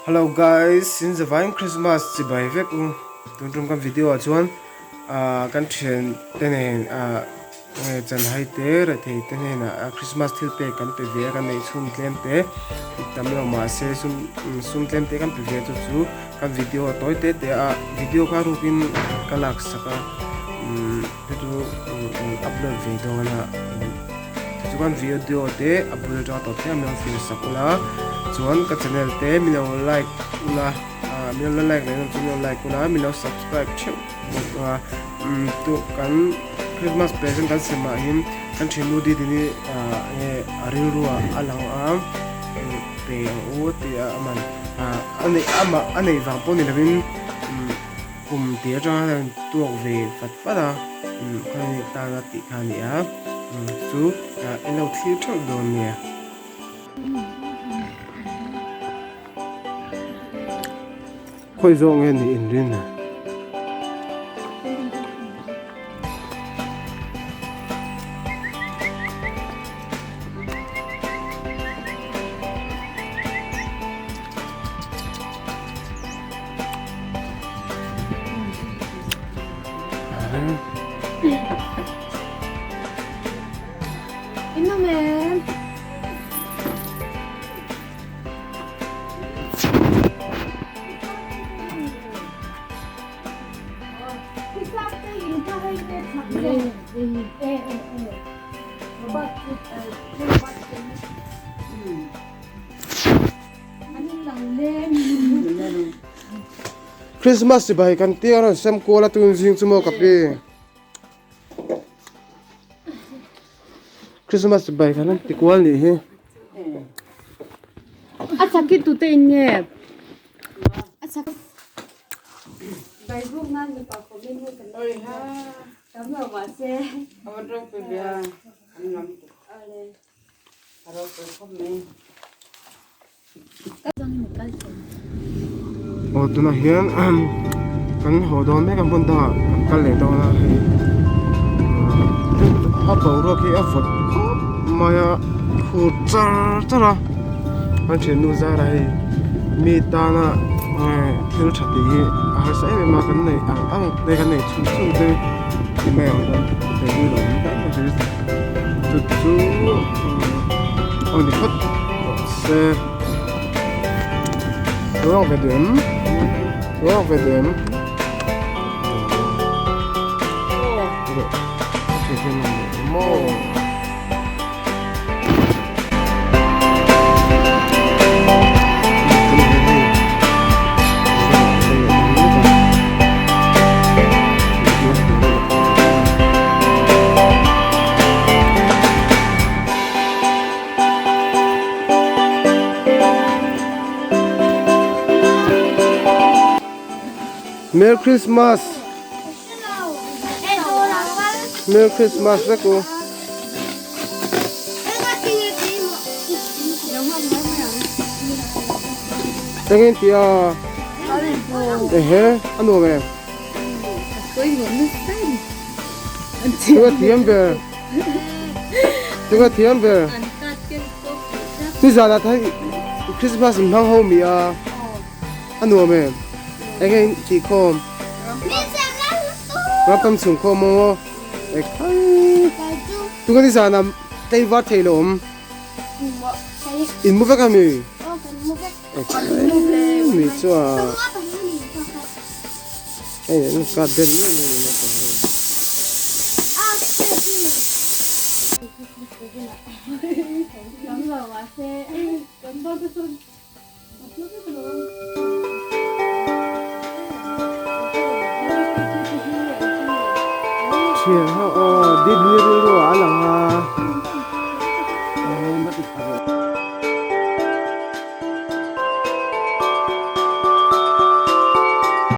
Hello guys, in zavaiin Christmas chibai vek u. Tun tum kan video ah chuan ah kan thian te nen ah nge chanhai te rethei te hnenah Christmas thil pek kan pe ve a kan neih chhun tlem te tam lo mahse sum sum tlem te kan pe ve chu chu kan video a tawi te te a video kha rukin ka lak sak a umm te chu upload ve dawn a. Chuan video te a bul atanga tawp thleng min lo thlir sak ula chuan ka channel te min lo like ula ah min lo like leh chu min lo like ula min lo subscribe theuh bawk a umm tu kan christmas present kan sem ah hian kan thiannu didini ah nge a rilru ah a lang a pe ang u tih a aman ah a neih amah a neih vang pawh ni lovin umm. Kum tih atanga hian tuak ve fat fat a khawlai tana tih kha a ni a chu i lo thlir theuh dawn nia. Khawi zawk nge ni inrin a? Christmas chibai kan tia rawn sem kual a tun zing chu maw ka pi Christmas chibai kan rawn ti kual nih hi. A chak hi tute in nge? A chak. Aw tunah hian kan haw dawn mek a hmun dangah kan kal leh dawn a hei a boruak hi a vawt khawp mai a khur char char a kan thiannu zara hei mi tana thil tha tih hi a harsa em em a kan neih ang ang te kan neih chhun chhun te ti mai ang chuan chu chu aw ni phawt rawh se ruak ve duh em ruak ve duh em maw. Merry Christmas. Merry Christmas vek u. Engin tia. Ehe, a nuam em? Tunga thiam ber. Tunga thiam ber. Nizan ah thai Christmas in hmang ho mi a. A nuam em? Enge in tih khawm? Ram tam chhung khawm maw? Ekhai. Tunga nizan ah tlei var thei lo awm. In mu vek a mi? Ekhai mi chu a. Hei an kap vel miah miah ni naupang ho. Thian ho.